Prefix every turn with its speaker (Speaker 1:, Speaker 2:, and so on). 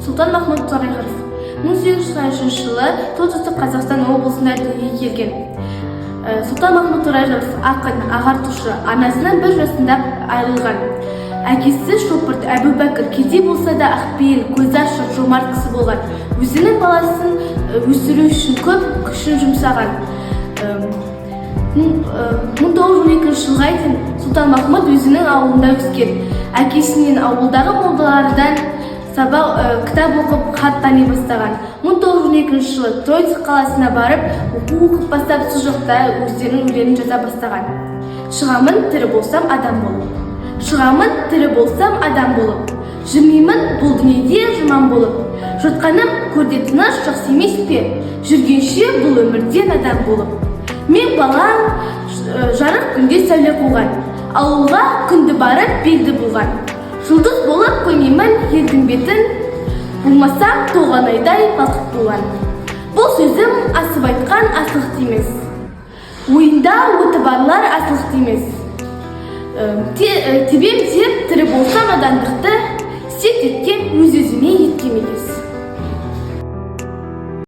Speaker 1: Сұлтанмахмұт Торайғыров 1893 жылы Солтүстік Қазақстан облысында дүниеге келген. Сұлтанмахмұт Торайғыров ақын, ағартушы, анасынан 1 жасында айырылған. Әкесі Шопырт Әбубәкір кедей болса да, ақпейіл, көзі ашық, жомарт кісі болған. Өзінің баласын өсіру үшін көп күшін жұмсаған. 1912 жылға дейін Сұлтанмахмұт өзінің ауылында өскен. Әкесінен, ауылдағы молдалардан сабақ, кітап оқып, хат тани бастаған. 1912 жылы Троицк қаласына барып, оқу оқып бастап, сол жақта өздерінің өлеңін жаза бастаған. Шығамын тірі болсам адам болып, шығамын тірі болсам адам болып, жүрмеймін бұл дүниеде жаман болып. Жатқаным көрде тыныш жақсы емес пе, жүргенше бұл өмірден адам болып? Мен балам жарық күнде сәуле қуған, ауылға күнді барып белді буған. Жұлдыз болып көрмеймін елдің бетін, болмасам толған айдай балқып туған. Бұл сөзім асып айтқан асылық емес, ойында оты барлар асылық емес. Тебем деп тірі болсам адамдықты, серт еткен өз өзіме еткем емес.